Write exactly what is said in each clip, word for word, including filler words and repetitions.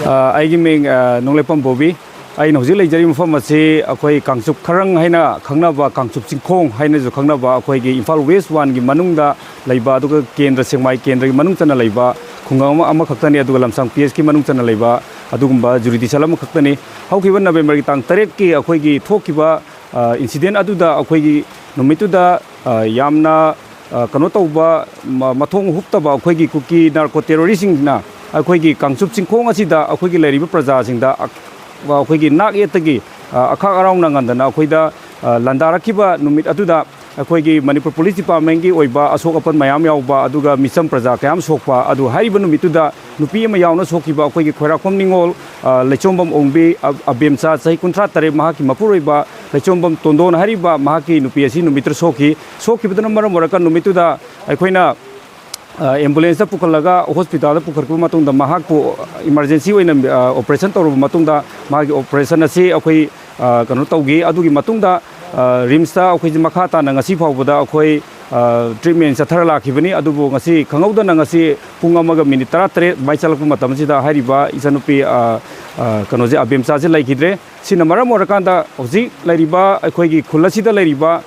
ꯑ, ꯑꯩꯒꯤ ꯃꯤꯡ, ꯑ, ꯅꯣꯡꯂꯩꯄꯝ ꯕꯣꯕꯤ꯫ ꯑꯩꯅ ꯍꯧꯖꯤꯛ ꯂꯩꯖꯔꯤꯕ ꯃꯐꯝ ꯑꯁꯤ ꯑꯩꯈꯣꯏ ꯀꯥꯡꯆꯨꯞ ꯈꯔꯪ ꯍꯥꯏꯅ ꯈꯪꯅꯕ, ꯀꯥꯡꯆꯨꯞ ꯆꯤꯡꯈꯣꯡ ꯍꯥꯏꯅꯁꯨ ꯈꯪꯅꯕ, ꯑꯩꯈꯣꯏꯒꯤ ꯏꯝꯐꯥꯜ ꯋꯦꯁ ꯋꯥꯟꯒꯤ ꯃꯅꯨꯡꯗ ꯂꯩꯕ, ꯑꯗꯨꯒ ꯀꯦꯟꯗ꯭ꯔ, ꯁꯦꯛꯃꯥꯏ ꯀꯦꯟꯗ꯭ꯔꯒꯤ ꯃꯅꯨꯡ ꯆꯟꯅ ꯂꯩꯕ ꯈꯨꯡꯒꯪ ꯑꯃ, ꯑꯃꯈꯛꯇꯅꯤ, ꯑꯗꯨꯒ ꯂꯝꯁꯥꯡ ꯄꯤ ꯑꯦꯁꯀꯤ ꯃꯅꯨꯡ ꯆꯟꯅ ꯂꯩꯕ ꯑꯗꯨꯒꯨꯝꯕ ꯖꯨꯔꯤꯗꯤꯁꯟ ꯑꯃꯈꯛꯇꯅꯤ꯫ ꯍꯧꯈꯤꯕ ꯅꯕꯦꯝꯕꯔꯒꯤ ꯇꯥꯡ ꯇꯔꯦꯠꯀꯤ ꯑꯩꯈꯣꯏꯒꯤ ꯊꯣꯛꯈꯤꯕ, ꯑ, ꯏꯟꯁꯤꯗꯦꯟ ꯑꯗꯨꯗ, ꯑꯩꯈꯣꯏꯒꯤ ꯅꯨꯃꯤꯠꯇꯨꯗ, ꯑ, ꯌꯥꯝꯅ, ꯑ, ꯀꯩꯅꯣ ꯇꯧꯕ, ꯃ-, ꯃꯊꯣꯡ ꯍꯨꯛꯇꯕ ꯑꯩꯈꯣꯏꯒꯤ ꯀꯨꯀꯤ ꯅꯥꯔꯀꯣ ꯇꯦꯔꯣꯔꯤꯁꯁꯤꯡꯅ ꯑꯩꯈꯣꯏꯒꯤ ꯀꯥꯡꯆꯨꯞ ꯆꯤꯡꯈꯣꯡ ꯑꯁꯤꯗ ꯑꯩꯈꯣꯏꯒꯤ ꯂꯩꯔꯤꯕ ꯄ꯭ꯔꯖꯥꯁꯤꯡꯗ ꯑ-, ꯑꯩꯈꯣꯏꯒꯤ ꯅꯥꯛ ꯌꯦꯠꯇꯒꯤ, ꯑ, ꯑꯈꯥꯛ ꯑꯔꯥꯎ ꯅꯪꯍꯟꯗꯅ ꯑꯩꯈꯣꯏꯗ, ꯑ, ꯂꯥꯟꯗꯥꯔꯛꯈꯤꯕ ꯅꯨꯃꯤꯠ ꯑꯗꯨꯗ ꯑꯩꯈꯣꯏꯒꯤ ꯃꯅꯤꯄꯨꯔ ꯄꯨꯂꯤꯁ ꯗꯤꯄꯥꯔꯠꯃꯦꯟꯒꯤ ꯑꯣꯏꯕ ꯑꯁꯣꯛ ꯑꯄꯟ ꯃꯌꯥꯝ ꯌꯥꯎꯕ, ꯑꯗꯨꯒ ꯃꯤꯆꯝ ꯄ꯭ꯔꯖꯥ ꯀꯌꯥ ꯑꯃ ꯁꯣꯛꯄ, ꯑꯗꯨ ꯍꯥꯏꯔꯤꯕ ꯅꯨꯃꯤꯠꯇꯨꯗ ꯅꯨꯄꯤ ꯑꯃ ꯌꯥꯎꯅ ꯁꯣꯛꯈꯤꯕ ꯑꯩꯈꯣꯏꯒꯤ ꯈ꯭ꯋꯥꯏꯔꯥꯛꯄꯝ ꯅꯤꯉꯣꯜ, ꯑ, ꯂꯩꯆꯣꯝꯕꯝ ꯑꯣꯡꯕꯤ, ꯑ-, ꯑꯕꯦꯝꯆꯥ, ꯆꯍꯤ ꯀꯨꯟꯊ꯭ꯔꯥ ꯇꯔꯦꯠ, ꯃꯍꯥꯛꯀꯤ ꯃꯄꯨꯔꯣꯏꯕ ꯂꯩꯆꯣꯝꯕꯝ ꯇꯣꯟꯗꯣꯟ ꯍꯥꯏꯔꯤꯕ ꯃꯍꯥꯛꯀꯤ ꯅꯨꯄꯤ ꯑꯁꯤ ꯅꯨꯃꯤꯠꯇꯨꯗ ꯁꯣꯛꯈꯤ꯫ ꯁꯣꯛꯈꯤꯕꯗꯨꯅ ꯃꯔꯝ ꯑꯣꯏꯔꯒ ꯅꯨꯃꯤꯠꯇꯨꯗ ꯑꯩꯈꯣꯏꯅ, ꯑ, ꯑꯦꯝꯕꯨꯂꯦꯟꯁꯇ ꯄꯨꯈꯠꯂꯒ ꯍꯣꯁꯄꯤꯇꯥꯜꯗ ꯄꯨꯈꯠꯄ ꯃꯇꯨꯡꯗ ꯃꯍꯥꯛꯄꯨ ꯏꯃꯥꯔꯖꯦꯟꯁꯤ ꯑꯣꯏꯅ, ꯑ, ꯑꯣꯄꯔꯦꯁꯟ ꯇꯧꯔꯕ ꯃꯇꯨꯡꯗ ꯃꯥꯒꯤ ꯑꯣꯄꯔꯦꯁꯟ ꯑꯁꯤ ꯑꯩꯈꯣꯏ, ꯑ, ꯀꯩꯅꯣ ꯇꯧꯈꯤ꯫ ꯑꯗꯨꯒꯤ ꯃꯇꯨꯡꯗ, ꯑ, ꯔꯤꯝꯁꯇ ꯑꯩꯈꯣꯏꯁꯦ ꯃꯈꯥ ꯇꯥꯅ ꯉꯁꯤ ꯐꯥꯎꯕꯗ ꯑꯩꯈꯣꯏ, ꯑ, ꯇ꯭ꯔꯤꯠꯃꯦꯟ ꯆꯠꯊꯔ ꯂꯥꯛꯈꯤꯕꯅꯤ꯫ ꯑꯗꯨꯕꯨ ꯉꯁꯤ ꯈꯪꯍꯧꯗꯅ ꯉꯁꯤ ꯄꯨꯡ ꯑꯃꯒ ꯃꯤꯅꯤꯠ ꯇꯔꯥꯇꯔꯦꯠ ꯑꯗꯨꯃꯥꯏꯅ ꯆꯠꯂꯛꯄ ꯃꯇꯝꯁꯤꯗ ꯍꯥꯏꯔꯤꯕ ꯏꯆꯟꯅꯨꯄꯤ, ꯑ, ꯑ, ꯀꯩꯅꯣꯁꯦ, ꯑꯕꯦꯝꯆꯥꯁꯦ ꯂꯩꯈꯤꯗ꯭ꯔꯦ꯫ ꯁꯤꯅ ꯃꯔꯝ ꯑꯣꯏꯔꯀꯥꯟꯗ ꯍꯧꯖꯤꯛ ꯂꯩꯔꯤꯕ ꯑꯩꯈꯣꯏꯒꯤ ꯈꯨꯜ ꯑꯁꯤꯗ ꯂꯩꯔꯤꯕ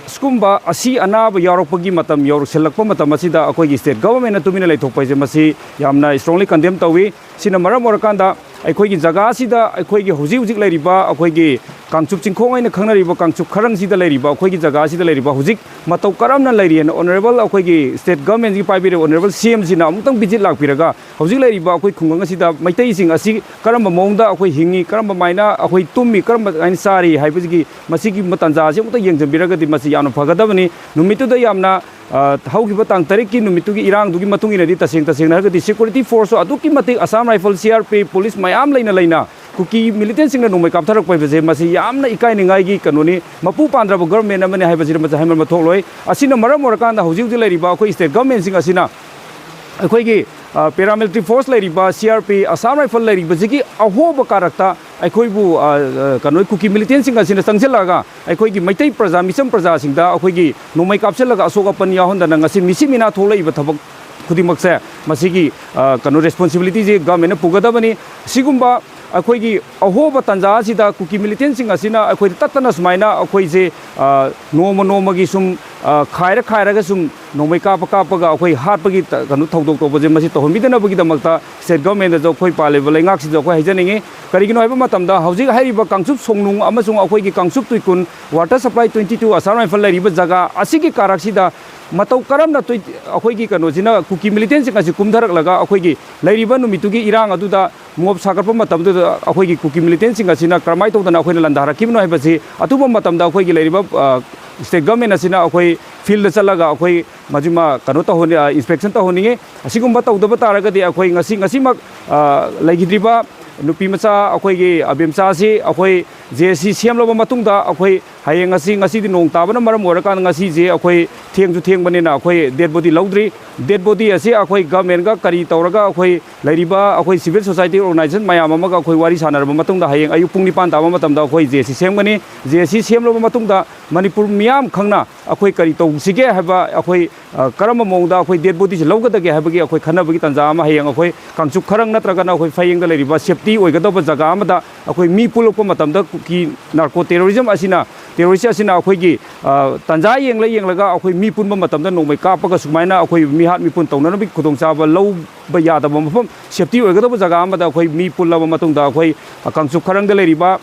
ꯁꯤꯒꯨꯝꯕ ꯑꯁꯤ ꯑꯅꯥꯕ ꯌꯥꯎꯔꯛꯄꯒꯤ ꯃꯇꯝ ꯌꯧꯔꯛꯁꯤꯜꯂꯛꯄ ꯃꯇꯝ ꯑꯁꯤꯗ ꯑꯩꯈꯣꯏꯒꯤ ꯁ꯭ꯇꯦꯠ ꯒꯚꯔꯟꯃꯦꯟꯅ ꯇꯨꯃꯤꯟꯅ ꯂꯩꯊꯣꯛꯄ ꯍꯥꯏꯁꯦ, ꯃꯁꯤ ꯌꯥꯝꯅ strongly condemn ꯇꯧꯏ꯫ ꯁꯤꯅ ꯃꯔꯝ ꯑꯣꯏꯔꯀꯥꯟꯗ ꯑꯩꯈꯣꯏꯒꯤ ꯖꯒꯥ ꯑꯁꯤꯗ ꯑꯩꯈꯣꯏꯒꯤ ꯍꯧꯖꯤꯛ ꯍꯧꯖꯤꯛ ꯂꯩꯔꯤꯕ ꯑꯩꯈꯣꯏꯒꯤ ꯀꯥꯡꯆꯨꯞ ꯆꯤꯡꯈꯣꯡ ꯍꯥꯏꯅ ꯈꯪꯅꯔꯤꯕ ꯀꯥꯡꯆꯨꯞ ꯈꯔꯪꯁꯤꯗ ꯂꯩꯔꯤꯕ ꯑꯩꯈꯣꯏꯒꯤ ꯖꯒꯥ ꯑꯁꯤꯗ ꯂꯩꯔꯤꯕ ꯍꯧꯖꯤꯛ ꯃꯇꯧ ꯀꯔꯝꯅ ꯂꯩꯔꯤ ꯍꯥꯏꯅ ꯑꯣꯅꯔꯦꯕꯜ ꯑꯩꯈꯣꯏꯒꯤ ꯁ꯭ꯇꯦꯠ ꯒꯚꯔꯟꯃꯦꯟꯒꯤ ꯄꯥꯏꯕꯤꯔꯤꯕ ꯑꯣꯅꯔꯦꯕꯜ ꯁꯤ ꯑꯦꯝꯁꯤꯅ ꯑꯃꯨꯛꯇꯪ ꯚꯤꯖꯤꯠ ꯂꯥꯛꯄꯤꯔꯒ ꯍꯧꯖꯤꯛ ꯂꯩꯔꯤꯕ ꯑꯩꯈꯣꯏ ꯈꯨꯡꯒꯪ ꯑꯁꯤꯗ ꯃꯩꯇꯩꯁꯤꯡ ꯑꯁꯤ ꯀꯔꯝꯕ ꯃꯑꯣꯡꯗ ꯑꯩꯈꯣꯏ ꯍꯤꯡꯉꯤ, ꯀꯔꯝꯕ ꯃꯥꯏꯅ ꯑꯩꯈꯣꯏ ꯇꯨꯝꯃꯤ, ꯀꯔꯝꯕ ꯃꯥꯏꯅ ꯆꯥꯔꯤ ꯍꯥꯏꯕꯁꯤꯒꯤ ꯃꯁꯤꯒꯨꯝꯕ ꯇꯥꯟꯖꯥ ꯑꯁꯤ ꯑꯃꯨꯛꯇ ꯌꯦꯡꯁꯤꯟꯕꯤꯔꯒꯗꯤ ꯃꯁꯤ ꯌꯥꯝꯅ ꯐꯒꯗꯕꯅꯤ꯫ ꯅꯨꯃꯤꯠꯇꯨꯗ ꯌꯥꯝꯅ, ꯑ, ꯍꯧꯈꯤꯕ ꯇꯥꯡ ꯇꯔꯦꯠꯀꯤ ꯅꯨꯃꯤꯠꯇꯨꯒꯤ ꯏꯔꯥꯡꯗꯨꯒꯤ ꯃꯇꯨꯡ ꯏꯟꯅꯗꯤ ꯇꯁꯦꯡ ꯇꯁꯦꯡꯅ ꯍꯥꯏꯔꯒꯗꯤ ꯁꯦꯀ꯭ꯌꯨꯔꯤꯇꯤ ꯐꯣꯔꯁꯁꯨ ꯑꯗꯨꯛꯀꯤ ꯃꯇꯤꯛ ꯑꯁꯥꯝ ꯔꯥꯏꯐꯜ, ꯁꯤ ꯑꯥꯔ ꯄꯤ ꯑꯦꯐ, ꯄꯨꯂꯤꯁ ꯃꯌꯥꯝ ꯂꯩꯅ ꯂꯩꯅ ꯀꯨꯀꯤ ꯃꯤꯂꯤꯇꯦꯟꯁꯤꯡꯅ ꯅꯣꯡꯃꯩ ꯀꯥꯞꯊꯔꯛꯄ ꯍꯥꯏꯕꯁꯦ ꯃꯁꯤ ꯌꯥꯝꯅ ꯏꯀꯥꯏꯅꯤꯡꯉꯥꯏꯒꯤ ꯀꯩꯅꯣꯅꯤ꯫ ꯃꯄꯨ ꯄꯥꯟꯗ꯭ꯔꯕ ꯒꯚꯔꯟꯃꯦꯟ ꯑꯃꯅꯤ ꯍꯥꯏꯕꯁꯤꯗ ꯃꯁꯤ ꯍꯥꯏꯃꯟꯕ ꯊꯣꯛꯂꯣꯏ꯫ ꯑꯁꯤꯅ ꯃꯔꯝ ꯑꯣꯏꯔꯀꯥꯟꯗ ꯍꯧꯖꯤꯛ ꯍꯧꯖꯤꯛ ꯂꯩꯔꯤꯕ ꯑꯩꯈꯣꯏ ꯁ꯭ꯇꯦꯠ ꯒꯚꯔꯟꯃꯦꯟꯁꯤꯡ ꯑꯁꯤꯅ ꯑꯩꯈꯣꯏꯒꯤ, ꯑ, ꯄꯦꯔꯥꯃꯤꯂꯤꯇꯔꯤ ꯐꯣꯔꯁ ꯂꯩꯔꯤꯕ, C R P, Assam rifle ꯂꯩꯔꯤꯕꯁꯤꯒꯤ ꯑꯍꯣꯕ ꯀꯥꯔꯛꯇ ꯑꯩꯈꯣꯏꯕꯨ, ꯑ, ꯑ, ꯀꯩꯅꯣ, ꯀꯨꯀꯤ ꯃꯤꯂꯤꯇꯦꯟꯁꯤꯡ ꯑꯁꯤꯅ ꯆꯪꯁꯤꯜꯂꯛꯑꯒ ꯑꯩꯈꯣꯏꯒꯤ ꯃꯩꯇꯩ ꯄ꯭ꯔꯖꯥ, ꯃꯤꯆꯝ ꯄ꯭ꯔꯖꯥꯁꯤꯡꯗ ꯑꯩꯈꯣꯏꯒꯤ ꯅꯣꯡꯃꯩ ꯀꯥꯞꯁꯤꯜꯂꯒ ꯑꯁꯣꯛ ꯑꯄꯟ ꯌꯥꯎꯍꯟꯗꯅ ꯉꯁꯤ ꯃꯤꯁꯤ ꯃꯤꯅꯥ ꯊꯣꯛꯂꯛꯏꯕ ꯊꯕꯛ ꯈꯨꯗꯤꯡꯃꯛꯁꯦ ꯃꯁꯤꯒꯤ, ꯑ, ꯀꯩꯅꯣ, ꯔꯦꯁꯄꯣꯟꯁꯤꯕꯤꯂꯤꯇꯤꯁꯦ ꯒꯚꯔꯟꯃꯦꯟꯅ ꯄꯨꯒꯗꯕꯅꯤ꯫ ꯁꯤꯒꯨꯝꯕ ꯑꯩꯈꯣꯏꯒꯤ ꯑꯍꯣꯕ ꯇꯥꯟꯖꯥ ꯑꯁꯤꯗ ꯀꯨꯀꯤ ꯃꯤꯂꯤꯇꯦꯟꯁꯤꯡ ꯑꯁꯤꯅ ꯑꯩꯈꯣꯏꯗ ꯇꯠꯇꯅ ꯁꯨꯃꯥꯏꯅ ꯑꯩꯈꯣꯏꯁꯦ, ꯑ, ꯅꯣꯡꯃ ꯅꯣꯡꯃꯒꯤ ꯁꯨꯝ, ꯑ, ꯈꯥꯏꯔ ꯈꯥꯏꯔꯒ ꯁꯨꯝ ꯅꯣꯡꯃꯩ ꯀꯥꯞꯄ ꯀꯥꯞꯄꯒ ꯑꯩꯈꯣꯏ ꯍꯥꯠꯄꯒꯤ ꯇ-, ꯀꯩꯅꯣ, ꯊꯧꯗꯣꯛ ꯇꯧꯕꯁꯦ, ꯃꯁꯤ ꯇꯧꯍꯟꯕꯤꯗꯅꯕꯒꯤꯗꯃꯛꯇ ꯁ꯭ꯇꯦꯠ ꯒꯚꯔꯟꯃꯦꯟꯗꯁꯨ, ꯑꯩꯈꯣꯏ ꯄꯥꯜꯂꯤꯕ ꯂꯩꯉꯥꯛꯁꯤꯡꯗ ꯑꯩꯈꯣꯏ ꯍꯥꯏꯖꯅꯤꯡꯉꯤ꯫ ꯀꯔꯤꯒꯤꯅꯣ ꯍꯥꯏꯕ ꯃꯇꯝꯗ, ꯍꯧꯖꯤꯛ ꯍꯥꯏꯔꯤꯕ ꯀꯥꯡꯆꯨꯞ ꯁꯣꯡꯅꯨꯡ ꯑꯃꯁꯨꯡ ꯑꯩꯈꯣꯏꯒꯤ ꯀꯥꯡꯆꯨꯞ ꯇꯨꯏꯀꯨꯟ, water supply twenty two, Assam rifle ꯂꯩꯔꯤꯕ ꯖꯒꯥ ꯑꯁꯤꯒꯤ ꯀꯥꯔꯛꯁꯤꯗ ꯃꯇꯧ ꯀꯔꯝꯅ ꯇꯨꯏ-, ꯑꯩꯈꯣꯏꯒꯤ ꯀꯩꯅꯣꯁꯤꯅ, ꯀꯨꯀꯤ ꯃꯤꯂꯤꯇꯦꯟꯁꯤꯡ ꯑꯁꯤ ꯀꯨꯝꯊꯔꯛꯂꯒ ꯑꯩꯈꯣꯏꯒꯤ ꯂꯩꯔꯤꯕ ꯅꯨꯃꯤꯠꯇꯨꯒꯤ ꯏꯔꯥꯡ ꯑꯗꯨꯗ ꯃꯣꯞ ꯁꯥꯒꯠꯄ ꯃꯇꯝꯗꯨꯗ ꯑꯩꯈꯣꯏꯒꯤ ꯀꯨꯀꯤ ꯃꯤꯂꯤꯇꯦꯟꯁꯤꯡ ꯑꯁꯤꯅ ꯀꯔꯝꯍꯥꯏꯅ ꯇꯧꯗꯅ ꯑꯩꯈꯣꯏꯅ ꯂꯥꯟꯗꯥꯔꯛꯈꯤꯕꯅꯣ ꯍꯥꯏꯕꯁꯤ ꯑꯊꯨꯕ ꯃꯇꯝꯗ ꯑꯩꯈꯣꯏꯒꯤ ꯂꯩꯔꯤꯕ, ꯑ, ꯁ꯭ꯇꯦꯠ ꯒꯚꯔꯟꯃꯦꯟ ꯑꯁꯤꯅ ꯑꯩꯈꯣꯏ ꯐꯤꯜꯗ ꯆꯠꯂꯒ ꯑꯩꯈꯣꯏ ꯃꯁꯤꯃ ꯀꯩꯅꯣ ꯇꯧꯍꯟ-, ꯑ, ꯏꯟꯁꯄꯦꯛꯁꯟ ꯇꯧꯍꯟꯅꯤꯡꯉꯤ꯫ ꯑꯁꯤꯒꯨꯝꯕ ꯇꯧꯗꯕ ꯇꯥꯔꯒꯗꯤ ꯑꯩꯈꯣꯏ ꯉꯁꯤ, ꯉꯁꯤꯃꯛ, ꯑ, ꯂꯩꯈꯤꯗ꯭ꯔꯤꯕ ꯅꯨꯄꯤ ꯃꯆꯥ ꯑꯩꯈꯣꯏꯒꯤ ꯑꯕꯦꯝꯆꯥ ꯑꯁꯤ ꯑꯩꯈꯣꯏ ꯖꯦ ꯁꯤ ꯁꯦꯝꯂꯕ ꯃꯇꯨꯡꯗ, ꯑꯩꯈꯣꯏ ꯍꯌꯦꯡ ꯉꯁꯤ, ꯉꯁꯤꯗꯤ ꯅꯣꯡ ꯇꯥꯕꯅ ꯃꯔꯝ ꯑꯣꯏꯔꯀꯥꯟꯗ ꯉꯁꯤꯁꯦ ꯑꯩꯈꯣꯏ ꯊꯦꯡꯁꯨ ꯊꯦꯡꯕꯅꯤꯅ ꯑꯩꯈꯣꯏ ꯗꯦꯗ ꯕꯣꯗꯤ ꯂꯧꯗ꯭ꯔꯤ꯫ ꯗꯦꯗ ꯕꯣꯗꯤ ꯑꯁꯤ ꯑꯩꯈꯣꯏ ꯒꯚꯔꯟꯃꯦꯟꯒ ꯀꯔꯤ ꯇꯧꯔꯒ, ꯑꯩꯈꯣꯏ ꯂꯩꯔꯤꯕ ꯑꯩꯈꯣꯏ ꯁꯤꯚꯤꯜ ꯁꯣꯁꯥꯏꯇꯤ ꯑꯣꯔꯒꯅꯥꯏꯖꯦꯁꯟ ꯃꯌꯥꯝ ꯑꯃꯒ ꯑꯩꯈꯣꯏ ꯋꯥꯔꯤ ꯁꯥꯟꯅꯔꯕ ꯃꯇꯨꯡꯗ ꯍꯌꯦꯡ ꯑꯌꯨꯛ ꯄꯨꯡ ꯅꯤꯄꯥꯟ ꯇꯥꯕ ꯃꯇꯝꯗ ꯑꯩꯈꯣꯏ ꯖꯦ ꯁꯤ ꯁꯦꯝꯒꯅꯤ꯫ ꯖꯦ ꯁꯤ ꯁꯦꯝꯂꯕ ꯃꯇꯨꯡꯗ ꯃꯅꯤꯄꯨꯔ ꯃꯤꯌꯥꯝ ꯈꯪꯅ ꯑꯩꯈꯣꯏ ꯀꯔꯤ ꯇꯧꯁꯤꯒꯦ ꯍꯥꯏꯕ, ꯑꯩꯈꯣꯏ, ꯑ, ꯀꯔꯝꯕ ꯃꯑꯣꯡꯗ ꯑꯩꯈꯣꯏ ꯗꯦꯗ ꯕꯣꯗꯤꯁꯦ ꯂꯧꯒꯗꯒꯦ ꯍꯥꯏꯕꯒꯤ ꯑꯩꯈꯣꯏ ꯈꯟꯅꯕꯒꯤ ꯇꯥꯟꯖꯥ ꯑꯃ ꯍꯌꯦꯡ ꯑꯩꯈꯣꯏ ꯀꯥꯡꯆꯨꯞ ꯈꯔꯪ ꯅꯠꯇ꯭ꯔꯒꯅ ꯑꯩꯈꯣꯏ ꯐꯌꯦꯡꯗ ꯂꯩꯔꯤꯕ ꯁꯦꯐꯇꯤ ꯑꯣꯏꯒꯗꯧꯕ ꯖꯒꯥ ꯑꯃꯗ ꯑꯩꯈꯣꯏ ꯃꯤ ꯄꯨꯜꯂꯛꯄ ꯃꯇꯝꯗ ꯀꯨꯀꯤ ꯅꯥꯔꯀꯣ ꯇꯦꯔꯣꯔꯤꯖꯝ ꯑꯁꯤꯅ, ꯇꯦꯔꯣꯔꯤꯁ ꯑꯁꯤꯅ ꯑꯩꯈꯣꯏꯒꯤ, ꯑ, ꯇꯥꯟꯖꯥ ꯌꯦꯡꯂ ꯌꯦꯡꯂꯒ ꯑꯩꯈꯣꯏ ꯃꯤ ꯄꯨꯟꯕ ꯃꯇꯝꯗ ꯅꯣꯡꯃꯩ ꯀꯥꯞꯄꯒ ꯁꯨꯃꯥꯏꯅ ꯑꯩꯈꯣꯏ ꯃꯤꯍꯥꯠ ꯃꯤꯄꯨꯟ ꯇꯧꯅꯅꯕꯒꯤ ꯈꯨꯗꯣꯡꯆꯥꯕ ꯂꯧꯕ ꯌꯥꯗꯕ ꯃꯐꯝ, ꯁꯦꯐꯇꯤ ꯑꯣꯏꯒꯗꯧꯕ ꯖꯒꯥ ꯑꯃꯗ ꯑꯩꯈꯣꯏ ꯃꯤ ꯄꯨꯜꯂꯕ ꯃꯇꯨꯡꯗ ꯑꯩꯈꯣꯏ, ꯑ, ꯀꯥꯡꯆꯨꯞ ꯈꯔꯪꯗ ꯂꯩꯔꯤꯕ,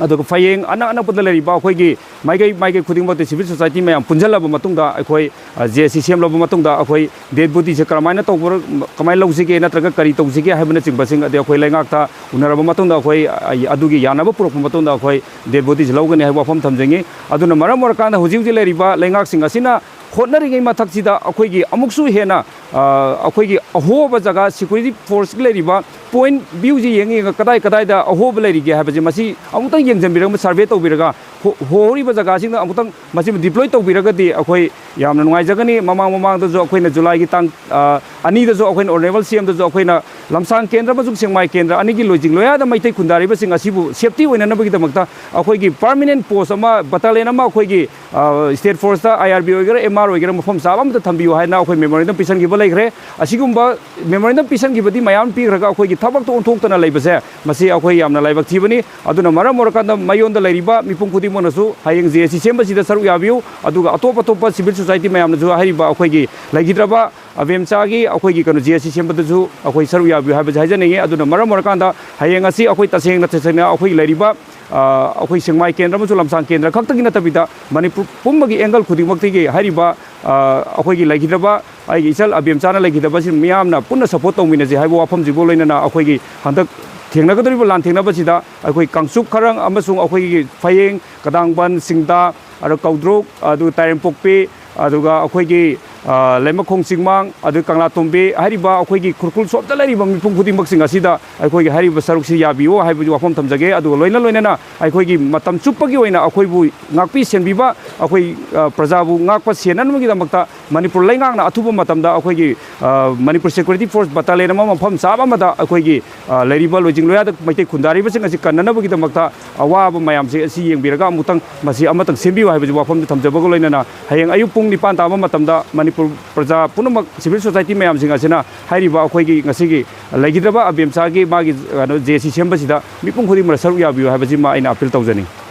ꯑꯗꯨꯒ ꯐꯌꯦꯡ ꯑꯅꯛ ꯑꯅꯛꯄꯗ ꯂꯩꯔꯤꯕ ꯑꯩꯈꯣꯏꯒꯤ ꯃꯥꯏꯀꯩ, ꯃꯥꯏꯀꯩ ꯈꯨꯗꯤꯡꯃꯛꯇ ꯁꯤꯚꯤꯜ ꯁꯣꯁꯥꯏꯇꯤ ꯃꯌꯥꯝ ꯄꯨꯟꯁꯤꯜꯂꯕ ꯃꯇꯨꯡꯗ ꯑꯩꯈꯣꯏ, ꯑ, ꯖꯦ ꯁꯤ ꯁꯦꯝꯂꯕ ꯃꯇꯨꯡꯗ ꯑꯩꯈꯣꯏ ꯗꯦꯗ ꯕꯣꯗꯤꯁꯦ ꯀꯔꯝꯍꯥꯏꯅ ꯇꯧꯕ, ꯀꯃꯥꯏꯅ ꯂꯧꯁꯤꯒꯦ ꯅꯠꯇ꯭ꯔꯒ ꯀꯔꯤ ꯇꯧꯁꯤꯒꯦ ꯍꯥꯏꯕꯅꯆꯤꯡꯕꯁꯤꯡ ꯑꯗꯩ ꯑꯩꯈꯣꯏ ꯂꯩꯉꯥꯛꯇ ꯎꯅꯔꯕ ꯃꯇꯨꯡꯗ ꯑꯩꯈꯣꯏ, ꯑ, ꯑꯗꯨꯒꯤ ꯌꯥꯅꯕ ꯄꯨꯔꯛꯄ ꯃꯇꯨꯡꯗ ꯑꯩꯈꯣꯏ ꯗꯦꯗ ꯕꯣꯗꯤꯁꯦ ꯂꯧꯒꯅꯤ ꯍꯥꯏꯕ ꯋꯥꯐꯝ ꯊꯝꯖꯅꯤꯡꯉꯤ꯫ ꯑꯗꯨꯅ ꯃꯔꯝ ꯑꯣꯏꯔꯀꯥꯟꯗ ꯍꯧꯖꯤꯛ ꯍꯧꯖꯤꯛ ꯂꯩꯔꯤꯕ ꯂꯩꯉꯥꯛꯁꯤꯡ ꯑꯁꯤꯅ ꯍꯣꯠꯅꯔꯤꯉꯩ ꯃꯊꯛꯁꯤꯗ ꯑꯩꯈꯣꯏꯒꯤ ꯑꯃꯨꯛꯁꯨ ꯍꯦꯟꯅ, ꯑ, ꯑꯩꯈꯣꯏꯒꯤ ꯑꯍꯣꯕ ꯖꯒꯥ ꯁꯦꯀ꯭ꯌꯨꯔꯤꯇꯤ ꯐꯣꯔꯁꯀꯤ ꯂꯩꯔꯤꯕ ꯄꯣꯏꯟꯠ ꯚ꯭ꯌꯨꯁꯤ ꯌꯦꯡ ꯌꯦꯡꯉ ꯀꯗꯥꯏ ꯀꯗꯥꯏꯗ ꯑꯍꯣꯕ ꯂꯩꯔꯤꯒꯦ ꯍꯥꯏꯕꯁꯦ ꯃꯁꯤ ꯑꯃꯨꯛꯇꯪ ꯌꯦꯡꯁꯤꯟꯕꯤꯔꯒ, ꯁꯔꯚꯦ ꯇꯧꯕꯤꯔꯒ ꯍꯣ-, ꯍꯣꯔꯤꯕ ꯖꯒꯥꯁꯤꯡꯗ ꯑꯃꯨꯛꯇꯪ ꯃꯁꯤꯃ deploy ꯇꯧꯕꯤꯔꯒꯗꯤ ꯑꯩꯈꯣꯏ ꯌꯥꯝꯅ ꯅꯨꯡꯉꯥꯏꯖꯒꯅꯤ꯫ ꯃꯃꯥꯡ ꯃꯃꯥꯡꯗꯁꯨ ꯑꯩꯈꯣꯏꯅ ꯖꯨꯂꯥꯏꯒꯤ ꯇꯥꯡ, ꯑ, ꯑꯅꯤꯗꯁꯨ ꯑꯩꯈꯣꯏꯅ Honourable C M ꯗꯁꯨ ꯑꯩꯈꯣꯏꯅ ꯂꯝꯁꯥꯡ ꯀꯦꯟꯗ꯭ꯔ ꯑꯃꯁꯨꯡ ꯁꯦꯛꯃꯥꯏ ꯀꯦꯟꯗ꯭ꯔ ꯑꯅꯤꯒꯤ ꯂꯣꯏꯖꯤꯡ ꯂꯣꯌꯥꯗ ꯃꯩꯇꯩ ꯈꯨꯟꯗꯥꯔꯤꯕꯁꯤꯡ ꯑꯁꯤꯕꯨ safety ꯑꯣꯏꯅꯅꯕꯒꯤꯗꯃꯛꯇ ꯑꯩꯈꯣꯏꯒꯤ permanent post ꯑꯃ, battalion ꯑꯃ ꯑꯩꯈꯣꯏꯒꯤ, ꯑ, state force ꯇ, I R B ꯑꯣꯏꯒꯦꯔꯥ, M R ꯑꯣꯏꯒꯦꯔꯥ, ꯃꯐꯝ ꯆꯥꯕ ꯑꯃꯗ ꯊꯝꯕꯤꯌꯨ ꯍꯥꯏꯅ ꯑꯩꯈꯣꯏ memorandum ꯄꯤꯁꯟꯈꯤꯕ ꯂꯩꯈ꯭ꯔꯦ꯫ ꯑꯁꯤꯒꯨꯝꯕ memorandum ꯄꯤꯁꯟꯈꯤꯕꯗꯤ ꯃꯌꯥꯝ ꯄꯤꯈ꯭ꯔꯒ ꯑꯩꯈꯣꯏꯒꯤ ꯊꯕꯛꯇ ꯑꯣꯟꯊꯣꯛꯇꯅ ꯂꯩꯕꯁꯦ, ꯃꯁꯤ ꯑꯩꯈꯣꯏ ꯌꯥꯝꯅ ꯂꯥꯏꯕꯛ ꯊꯤꯕꯅꯤ꯫ ꯑꯗꯨꯅ ꯃꯔꯝ ꯑꯣꯏꯔꯀꯥꯟꯗ ꯃꯌꯣꯟꯗ ꯂꯩꯔꯤꯕ ꯃꯤꯄꯨꯝ ꯈꯨꯗꯤꯡꯃꯛꯅꯁꯨ ꯍꯌꯦꯡ J A C ꯁꯦꯝꯕꯁꯤꯗ ꯁꯔꯨꯛ ꯌꯥꯕꯤꯌꯨ꯫ ꯑꯗꯨꯒ ꯑꯇꯣꯞ ꯑꯇꯣꯞꯄ civil society ꯃꯌꯥꯝꯅꯁꯨ ꯍꯥꯏꯔꯤꯕ ꯑꯩꯈꯣꯏꯒꯤ ꯂꯩꯈꯤꯗ꯭ꯔꯕ ꯑꯕꯦꯝꯆꯥꯒꯤ ꯑꯩꯈꯣꯏꯒꯤ ꯀꯩꯅꯣ J A C ꯁꯦꯝꯕꯗꯁꯨ ꯑꯩꯈꯣꯏ ꯁꯔꯨꯛ ꯌꯥꯕꯤꯌꯨ ꯍꯥꯏꯕꯁꯦ ꯍꯥꯏꯖꯅꯤꯡꯉꯤ꯫ ꯑꯗꯨꯅ ꯃꯔꯝ ꯑꯣꯏꯔꯀꯥꯟꯗ ꯍꯌꯦꯡ ꯑꯁꯤ ꯑꯩꯈꯣꯏ ꯇꯁꯦꯡꯅ, ꯇꯁꯦꯡꯅ ꯑꯩꯈꯣꯏ ꯂꯩꯔꯤꯕ, ꯑ, ꯑꯩꯈꯣꯏ ꯁꯦꯛꯃꯥꯏ ꯀꯦꯟꯗ꯭ꯔ ꯑꯃꯁꯨꯡ ꯂꯝꯁꯥꯡ ꯀꯦꯟꯗ꯭ꯔ ꯈꯛꯇꯒꯤ ꯅꯠꯇꯕꯤꯗ ꯃꯅꯤꯄꯨꯔ ꯄꯨꯝꯕꯒꯤ angle ꯈꯨꯗꯤꯡꯃꯛꯇꯒꯤ ꯍꯥꯏꯔꯤꯕ, ꯑ, ꯑꯩꯈꯣꯏꯒꯤ ꯂꯩꯈꯤꯗ꯭ꯔꯕ ꯑꯩꯒꯤ ꯏꯆꯜ ꯑꯕꯦꯝꯆꯥꯅ ꯂꯩꯈꯤꯗꯕꯁꯤ ꯃꯤꯌꯥꯝꯅ ꯄꯨꯟꯅ support ꯇꯧꯃꯤꯟꯅꯁꯤ ꯍꯥꯏꯕ ꯋꯥꯐꯝꯁꯤꯕꯨ ꯂꯣꯏꯅꯅ ꯑꯩꯈꯣꯏꯒꯤ ꯍꯟꯗꯛ ꯊꯦꯡꯅꯒꯗꯧꯔꯤꯕ ꯂꯥꯟꯊꯦꯡꯅꯕꯁꯤꯗ ꯑꯩꯈꯣꯏ ꯀꯥꯡꯆꯨꯞ ꯈꯔꯪ ꯑꯃꯁꯨꯡ ꯑꯩꯈꯣꯏꯒꯤ ꯐꯌꯦꯡ, ꯀꯗꯥꯡꯕꯟ, ꯁꯤꯡꯗꯥ, ꯑꯗꯨ ꯀꯧꯗ꯭ꯔꯨꯛ, ꯑꯗꯨ ꯇꯥꯏꯔꯦꯝꯄꯣꯛꯄꯤ, ꯑꯗꯨꯒ ꯑꯩꯈꯣꯏꯒꯤ, ꯑ, ꯂꯩꯃꯈꯣꯡ ꯆꯤꯡꯃꯥꯡ, ꯑꯗꯨ ꯀꯪꯂꯥꯇꯣꯝꯕꯤ ꯍꯥꯏꯔꯤꯕ ꯑꯩꯈꯣꯏꯒꯤ ꯈꯨꯔꯈꯨꯜ ꯁꯣꯝꯗ ꯂꯩꯔꯤꯕ ꯃꯤꯄꯨꯝ ꯈꯨꯗꯤꯡꯃꯛꯁꯤꯡ ꯑꯁꯤꯗ ꯑꯩꯈꯣꯏꯒꯤ ꯍꯥꯏꯔꯤꯕ ꯁꯔꯨꯛꯁꯤ ꯌꯥꯕꯤꯌꯨ ꯍꯥꯏꯕꯒꯤ ꯋꯥꯐꯝ ꯊꯝꯖꯒꯦ꯫ ꯑꯗꯨꯒ ꯂꯣꯏꯅ ꯂꯣꯏꯅꯅ ꯑꯩꯈꯣꯏꯒꯤ ꯃꯇꯝ ꯆꯨꯞꯄꯒꯤ ꯑꯣꯏꯅ ꯑꯩꯈꯣꯏꯕꯨ ꯉꯥꯛꯄꯤ ꯁꯦꯟꯕꯤꯕ, ꯑꯩꯈꯣꯏ, ꯑ, ꯄ꯭ꯔꯖꯥꯕꯨ ꯉꯥꯛꯄ ꯁꯦꯟꯅꯅꯕꯒꯤꯗꯃꯛꯇ ꯃꯅꯤꯄꯨꯔ ꯂꯩꯉꯥꯛꯅ ꯑꯊꯨꯕ ꯃꯇꯝꯗ ꯑꯩꯈꯣꯏꯒꯤ, ꯑ, ꯃꯅꯤꯄꯨꯔ Security Force battalion ꯑꯃ ꯃꯐꯝ ꯆꯥꯕ ꯑꯃꯗ ꯑꯩꯈꯣꯏꯒꯤ, ꯑ, ꯂꯩꯔꯤꯕ ꯂꯣꯏꯖꯤꯡ ꯂꯣꯌꯥꯗ ꯃꯩꯇꯩ ꯈꯨꯟꯗꯥꯔꯤꯕꯁꯤꯡ ꯑꯁꯤ ꯀꯟꯅꯅꯕꯒꯤꯗꯃꯛꯇ ꯑꯋꯥꯕ ꯃꯌꯥꯝꯁꯦ ꯑꯁꯤ ꯌꯦꯡꯕꯤꯔꯒ ꯑꯃꯨꯛꯇꯪ ꯃꯁꯤ ꯑꯃꯇꯪ ꯁꯦꯝꯕꯤꯌꯨ ꯍꯥꯏꯕꯁꯤ ꯋꯥꯐꯝꯗꯨ ꯊꯝꯖꯕꯒ ꯂꯣꯏꯅꯅ ꯍꯌꯦꯡ ꯑꯌꯨꯛ ꯄꯨꯡ ꯅꯤꯄꯥꯟ ꯇꯥꯕ ꯃꯇꯝꯗ ꯃꯅꯤꯄꯨꯔ ꯄ꯭ꯔꯖꯥ ꯄꯨꯝꯅꯃꯛ civil society ꯃꯌꯥꯝꯁꯤꯡ ꯑꯁꯤꯅ ꯍꯥꯏꯔꯤꯕ ꯑꯩꯈꯣꯏꯒꯤ ꯉꯁꯤꯒꯤ ꯂꯩꯈꯤꯗ꯭ꯔꯕ ꯑꯕꯦꯝꯆꯥꯒꯤ ꯃꯥꯒꯤ ꯀꯩꯅꯣ J A C ꯁꯦꯝꯕꯁꯤꯗ ꯃꯤꯄꯨꯝ ꯈꯨꯗꯤꯡꯃꯛꯅ ꯁꯔꯨꯛ ꯌꯥꯕꯤꯌꯨ ꯍꯥꯏꯕꯁꯤꯃ ꯑꯩꯅ appeal ꯇꯧꯖꯅꯤꯡꯏ꯫